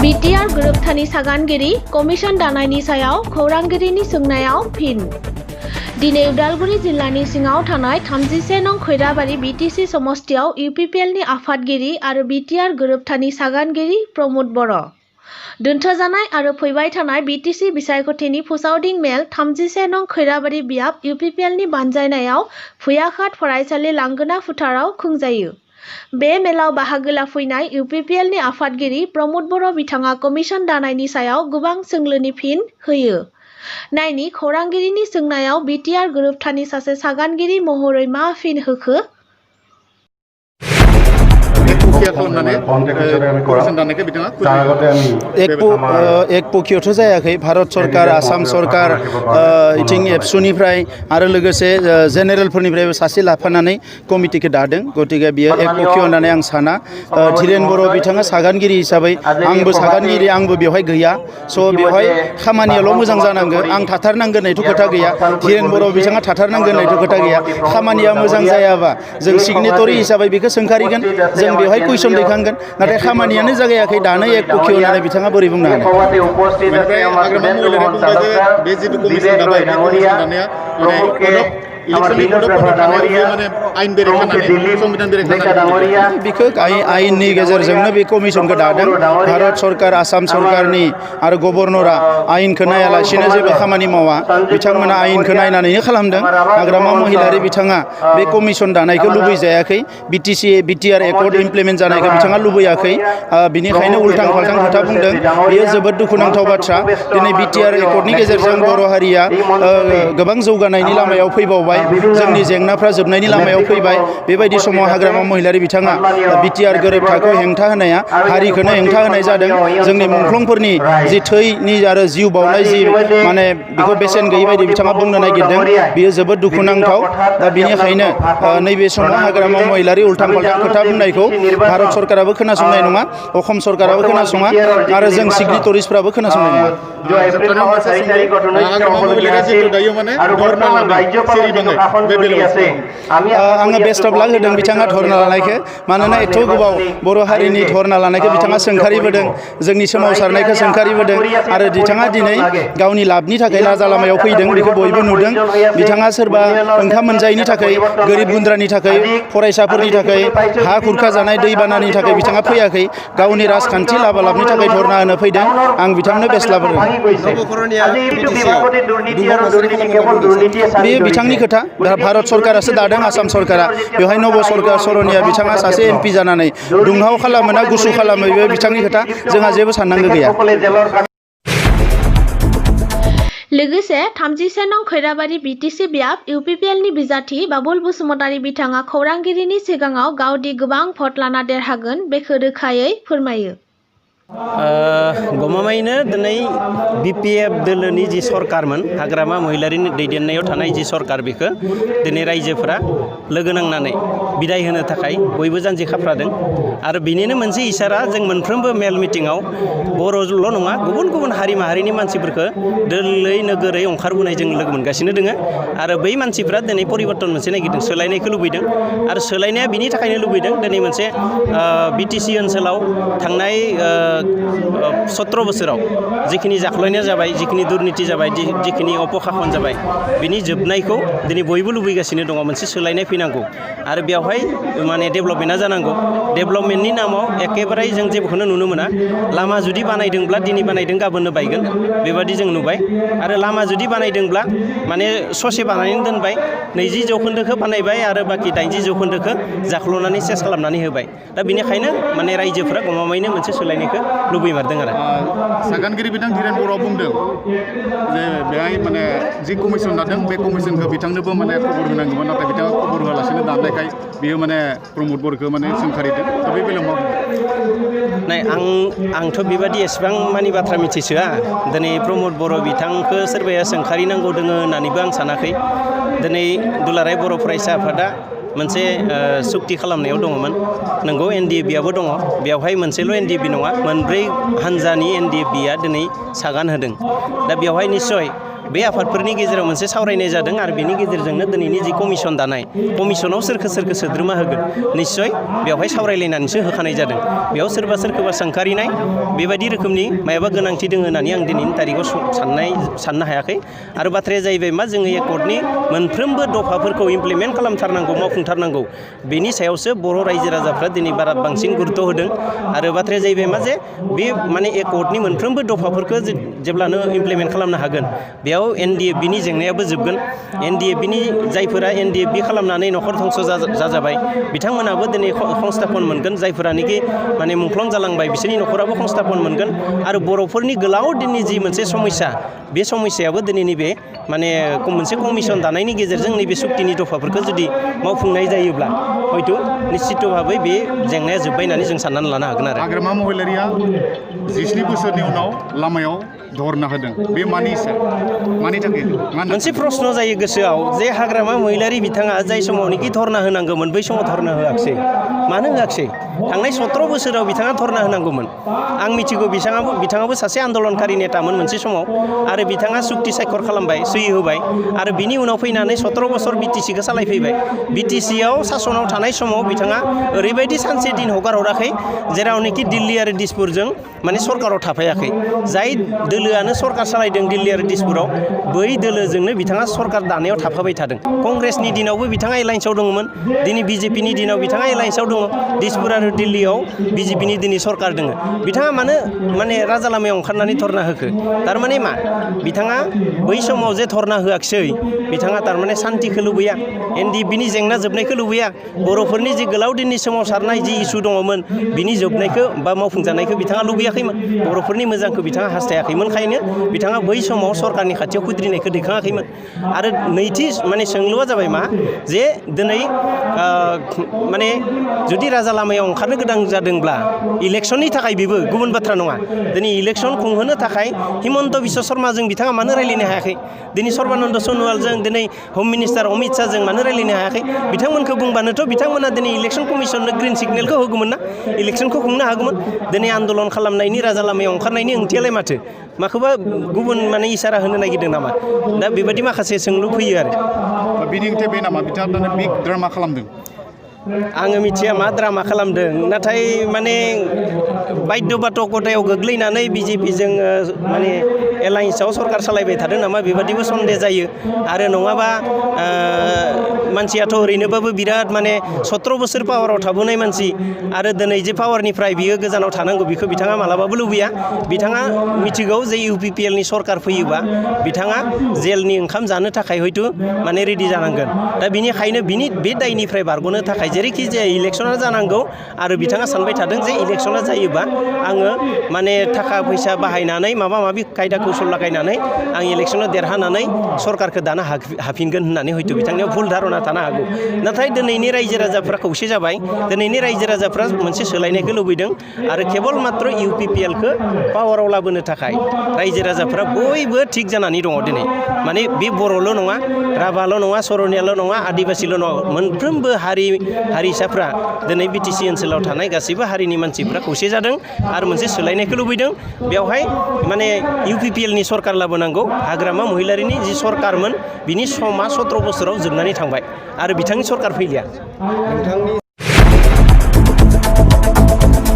BTR गोरोबथानि सागानगिरि commission दानायनि सायाव खौरांगिरिनि सोंनायाव फिन। दिनै उदालगुरि जिल्लानि सिङाव थानाय 31 नं खैराबारि बिटिसि समस्तियाव इउपिपिएलनि आफादगिरि आरो बिटिआर गोरोबथानि सागानगिरि प्रमोद बर'। दोनथ'जानाय आरो फैबाय थानाय बिटिसि बिसायख'थिनि फोसावदिं मेल 31 नं खैराबारि बियाब इउपिपिएलनि बानजायनायाव भुयाघाट फरायसालि लांगोना फोथाराव खुंजायो। बे मेलाव बाहागो लाफैनाय इउपिपिएलनि आफादगिरि प्रमोद बर' बिथाङा कमिसन दानायनि सायाव गोबां सोंलुनि फिन होयो। नायनि खौरांगिरिनि सोंनायाव बिटिआर गोरोबथानि सासे सागानगिरि महरै मा फिन होखो? एक पक्षियावथ' जायाखै भारत सरकार आसाम सरकार इथिं एबसुनिफ्राय आरो लोगोसे जेनेरेलफोरनिफ्रायबो सासे लाफानानै कमिटिखौ दादों। गतिके बियो एक पक्षिय होननानै आं साना। धीरेन बर' बिथाङा सागानगिरि हिसाबै आंबो सागानगिरि आंबो बेवहाय गैया। स' बेवहाय खामानियाल' मोजां जानांगौ। आं थाथारनांगोन होननायथ' खोथा गैया। धीरेन बर' बिथाङा थाथारनांगोन होननायथ' खोथा गैया। खामानिया मोजां जायाबा जों सिगनेटरि हिसाबै बेखौ सोंखारिगोन। जों बेवहाय कुइसन दैखांगोन। नाथाय खामानियानो जागायाखै दानो एक पक्षिय होननानै बिथाङा बोरै बुंनो हानो? बेखौ आयेननि गेजेरजोंनो बे कमिसनखौ दादों। भारत सरकार आसाम सरकारनि आरो गभर्नरा आयेनखौ नायालासिनो जेबो खामानि मावा। बिथांमोना आयेनखौ नायनानैनो खालामदों। हाग्रामा महिलारि बिथाङा बे कमिसन दानायखौ लुबैजायाखै। बिटिआर एकर्ड इमप्लिमेन्ट जानायखौ बिथाङा लुबैयाखै। बिनिखायनो उल्थां फाल्थां खोथा बुंदों। बेयो जोबोद दुखुनांथाव बाथ्रा। दिनै बिटिआर एकर्डनि गेजेरजों बर' हारिया गोबां जौगानायनि लामायाव फैबावबाय। जोंनि जेंनाफ्रा जोबनायनि लामायाव फैबाय। बेबायदि समाव हाग्रामा महिलारि बिथाङा बिटिआर गोरोबथाखौ हेंथा होनाया हारिखौनो हेंथा होनाय जादों। जोंनि मुंख्लंफोरनि जि थैनि आरो जिउ बावनाय जि माने बेखौ बेसेन गैयै बायदि बिथाङा बुंनो नागिरदों। बेयो जोबोद दुखुनांथाव। दा बेनिखायनो नैबे समाव हाग्रामा महिलारि उल्थां फाल्थां खोथा बुंनायखौ भारत सरकाराबो खोनासंनाय नङा, असम सरकाराबो खोनासङा आरो जों सिगनेटरिसफ्राबो खोनासंनाय नङा। आङो बेस्ट अफ लाक होदों बिथाङा धरना लानायखौ। मानोना एथ' गोबाव बर' हारिनि धरना लानायखौ बिथाङा सोंखारिबोदों। जोंनि सोमावसारनायखौ सोंखारिबोदों आरो बिथाङा दिनै गावनि लाबनि थाखाय राजा लामायाव फैदों। बेखौ बयबो नुदों। बिथाङा सोरबा ओंखाम मोनजायैनि थाखाय, गोरिब गुन्द्रानि थाखाय, फरायसाफोरनि थाखाय, हा खुरखा जानाय दैबानानि थाखाय बिथाङा फैयाखै। गावनि राजखान्थि लाबालाबनि थाखाय धरना होनो फैदों। आं बिथांनो बेस्ट लाबोदों। बेयो बिथांनि खोथा। भारत सरकारासो दादों, आसाम सरकारा। बेवहाय नब सरनिया बिथाङा सासे एमपि जानानै दुंहाव खालामो ना गुसु खालामो बे बिथांनि खोथा। जोंहा जेबो साननांगौ गैया। लोगोसे 31 नं खैराबारि बिटिसि बियाब इउपिपिएलनि बिजाथि बाबुल बसुमतारी बिथाङा खौरांगिरिनि सिगाङाव गावदि गोबां भट लाना देरहागोन बेखौ रोखायै फोरमायो। गमामायैनो दिनै बिपिएफ दोलोनि जि सरकारमोन, हाग्रामा महिलारिनि दैदेननायाव थानाय जि सरकार, बेखौ दिनै रायजोफोरा लोगो नांनानै बिदाय होनो थाखाय बयबो जानजि खाफ्रादों। आरो बिनिनो मोनसे इसारा जों मोनफ्रोमबो मेल मिटिङाव बर'ल' नङा गुबुन गुबुन हारि माहारिनि मानसिफोरखौ दोलै नोगोरै ओंखारबोनाय जों लोगो मोनगासिनो दोङो। आरो बै मानसिफ्रा दिनै परिबर्तन मोनसे नागिरदों, सोलायनायखौ लुबैदों। आरो सोलायनाया बिनि थाखायनो लुबैदों दिनै मोनसे बिटिसि ओनसोलाव थांनाय 17 बोसोराव जिखिनि जाख्ल'नाया जाबाय, जिखिनि दुर्निति जाबाय, जिखिनि अपखाखन जाबाय, बिनि जोबनायखौ दिनै बयबो लुबैगासिनो दङ। मोनसे सोलायनाय फैनांगौ आरो बेवहाय माने डेभेलपमेन्टआ जानांगौ। डेभेलपमेन्टनि नामाव एखेबारे जों जेबोखौनो नुनो मोना। लामा जुदि बानायदोंब्ला दिनै बानायदों गाबोननो बायगोन, बेबादि जों नुबाय। आरो लामा जुदि बानायदोंब्ला माने ससे बानायनानै दोनबाय, 20 जौखोन्दोखौ बानायबाय आरो बाखि 80 जौखोन्दोखौ जाख्ल'नानै सेस खालामनानै होबाय। दा बेनिखायनो माने रायजोफोरा गमामायैनो मोनसे सोलायनायखौ लुबैमारदों आरो। सागानगिरि बिथां धीरेन बर'आ बुंदों जे बेहाय माने जि कमिसन दादों बे कमिसनखौ बिथांनोबो माने खबर होनांगौमोन। नाथाय बिथाङा खबर होआलासिनो दाननायखाय बियो माने प्रमोद बर'खौ माने सोंखारिदों। दा बे बेलायाव मा बुंदों? नाय आंथ' बेबादि एसेबां मानि बाथ्रा मिथिसोआ। दिनै प्रमोद बर' बिथांखौ सोरबाया सोंखारिनांगौ दोङो होननानैबो आं सानाखै। दिनै दुलाराय बर' फरायसा आफादा मोनसे सुक्ति खालामनायाव दङमोन। नंगौ एनडिएफबिआबो दङ। बेवहाय मोनसेल' एनडिएफबि नङा, मोनब्रै हानजानि एनडिएफबिआ दिनै सागान होदों। दा बेवहाय निस्सय बे आफादफोरनि गेजेराव मोनसे सावरायनाय जादों आरो बेनि गेजेरजोंनो दिनैनि जि कमिसन दानाय कमिसनाव सोरखो सोद्रोमा होगोन निश्चय बेवहाय सावरायलायनानैसो होखानाय जादों बेयाव सोरबा सोंखारिनाय बेबायदि रोखोमनि मायाबा गोनांथि दङ होननानै आं दिनैनि तारिखाव साननो हायाखै आरो बाथ्राया जाहैबाय मा जोङो एकर्डनि मोनफ्रोमबो दफाफोरखौ इमप्लिमेन्ट खालामथारनांगौ मावफुंथारनांगौ बेनि सायावसो बर' रायजो राजाफ्रा दिनै बांसिन गुरुत्व होदों आरो बाथ्राया जाहैबाय मा जे बे माने एकर्डनि मोनफ्रोमबो दफाफोरखौ जेब्लानो इमप्लिमेन्ट खालामनो हागोन बेयाव NDFB-नि जेंनायाबो जोबगोन NDFB-नि जायफोरा NDFB खालामनानै न'खर धंस जाजाबाय बिथांमोनाबो दिनै संस्थापन मोनगोन जायफोरानोखि माने मुंख्लं जालांबाय बिसोरनि न'खराबो संस्थापन मोनगोन आरो बर'फोरनि गोलाव दिननि जि मोनसे समस्या बे समस्यायाबो दिनै नैबे माने मोनसे कमिसन दानायनि गेजेरजों नैबे सुक्तिनि दफाफोरखौ जुदि मावफुंनाय जायोब्ला हयथ' निश्चित भाबै बे जेंनाया जोब्बाय होननानै जों साननानै लानो हागोन आरो हाग्रामा महिलारिया 17 बोसोरनि उनाव लामायाव धरना होदों बे मानि थाखाय मोनसे प्रश्न जायो गोसोआव जे हाग्रामा महिलारि बिथाङा जाय समावनोखि धरना होनांगौमोन बै समाव धरना होआखिसै मानो होआखिसै थांनाय 17 बोसोराव बिथाङा धरना होनांगौमोन आं मिथिगौ बिथाङाबो सासे आन्दलनकारि नेतामोन मोनसे समाव आरो बिथाङा सुक्ति सायखर खालामबाय सहि होबाय आरो बिनि उनाव फैनानै 17 बोसोर BTC-खौ सालायफैबाय BTC-आव सासनाव थानाय समाव बिथाङा ओरैबायदि सानसे दिन हगार हराखै जेरावनोखि दिल्ली आरो दिसपुरजों माने सरकाराव थाफायाखै जाय दोलोआनो सरकार सालायदों दिल्ली आरो दिसपुराव बै दोलोजोंनो बिथाङा सरकार दानायाव थाफाबाय थादों कंग्रेसनि दिनावबो बिथाङा एलायन्सआव दङमोन दिनै BJP-नि दिनाव बिथाङा एलायन्सआव दङ दिसपुर आरो दिल्लीयाव BJP-नि दिनै सरकार दङ बिथाङा माने राजा लामायाव ओंखारनानै धरना होखो थारमाने मा बिथाङा बै समाव जे धरना होआखिसै बिथाङा थारमाने शान्तिखौ लुबैया NDFB-नि जेंना जोबनायखौ लुबैया बर'फोरनि जि गोलाव दिननि सोमावसारनाय जि इसु दङमोन बिनि जोबनायखौ बा मावफुंजानायखौ बिथाङा लुबैयाखैमोन बर'फोरनि मोजांखौ बिथाङा हास्थायाखैमोन खायनो बिथाङा बै समाव सरकारनि खाथियाव खुद्रिनायखौ दैखाङाखैमोन आरो नैथि माने सोंलुआ जाबाय मा जे दिनै माने जुदि राजा लामायाव ओंखारनो गोनां जादोंब्ला इलेक्सननि थाखाय बेबो गुबुन बाथ्रा नङा दिनै इलेक्सन खुंहोनो थाखाय हिमन्त बिश्व शर्माजों बिथाङा मानो रायलायनो हायाखै दिनै सर्बानन्द सन'वालजों दिनै हम मिनिस्टार अमित शाहजों मानो रायलायनो हायाखै बिथांमोनखौ बुंबानोथ' बिथांमोना दिनै इलेक्सन कमिसननो ग्रिन सिगनेलखौ होगौमोन ना इलेक्सनखौ खुंनो हागौमोन दिनै आन्दलन खालामनायनि राजा लामायाव ओंखारनायनि ओंथियालाय माथो माखौबा गुबुन माने इसारा होनो नागिरदों नामा दा बेबायदि माखासे सोंलु फैयो आरो बिनि ओंथिया बे नामा बिथाङा बिग ड्रामा खालामदों आङो मिथिया मा ड्रामा खालामदों नाथाय माने बाध्य बाधकतायाव गोग्लैनानै BJP-जों माने एलायन्सआव सरकार सालायबाय थादों नामा बेबादिबो सन्देह जायो आरो नङाबा मानसियाथ' ओरैनोबाबो बिराद माने 17 बोसोर पावाराव थाबोनाय मानसि आरो दिनै जे पावारनिफ्राय बियो गोजानाव थानांगौ बेखौ बिथाङा मालाबाबो लुबैया बिथाङा मिथिगौ जे UPPL-नि सरकार फैयोबा बिथाङा जेलनि ओंखाम जानो थाखाय हयथ' माने रेडि जानांगोन दा बिनिखायनो बे दायनिफ्राय बारग'नो थाखाय जेरैखि जाया इलेक्सना जानांगौ आरो बिथाङा सानबाय थादों जे इलेक्सना जायोबा आङो माने थाखा फैसा बाहायनानै माबा माबि खायदा कौशल लागायनानै आं इलेक्सनाव देरहानानै सरकारखौ दानो हाफिनगोन होननानै हयथ' बिथांनियाव भुल धारना थानो हागौ नाथाय दिनैनि रायजो राजाफ्रा खौसे जाबाय दिनैनि रायजो राजाफ्रा मोनसे सोलायनायखौ लुबैदों आरो केबल मात्र UPPL-खौ पावाराव लाबोनो थाखाय रायजो राजाफ्रा बयबो थिग जानानै दङ दिनै माने बे बर'ल' नङा राभाल' नङा सरनियाल' नङा आदिबासिल' नङा मोनफ्रोमबो हारिसाफ्रा दिनै BTC ओनसोलाव थानाय गासैबो हारिनि मानसिफ्रा खौसे जादों आरो मोनसे सोलायनायखौ लुबैदों बेवहाय माने UPPL-नि सरकार लाबोनांगौ हाग्रामा महिलारिनि जि सरकारमोन बिनि समा 17 बोसोराव जोबनानै थांबाय आरो बिथांनि सरकार फैलिया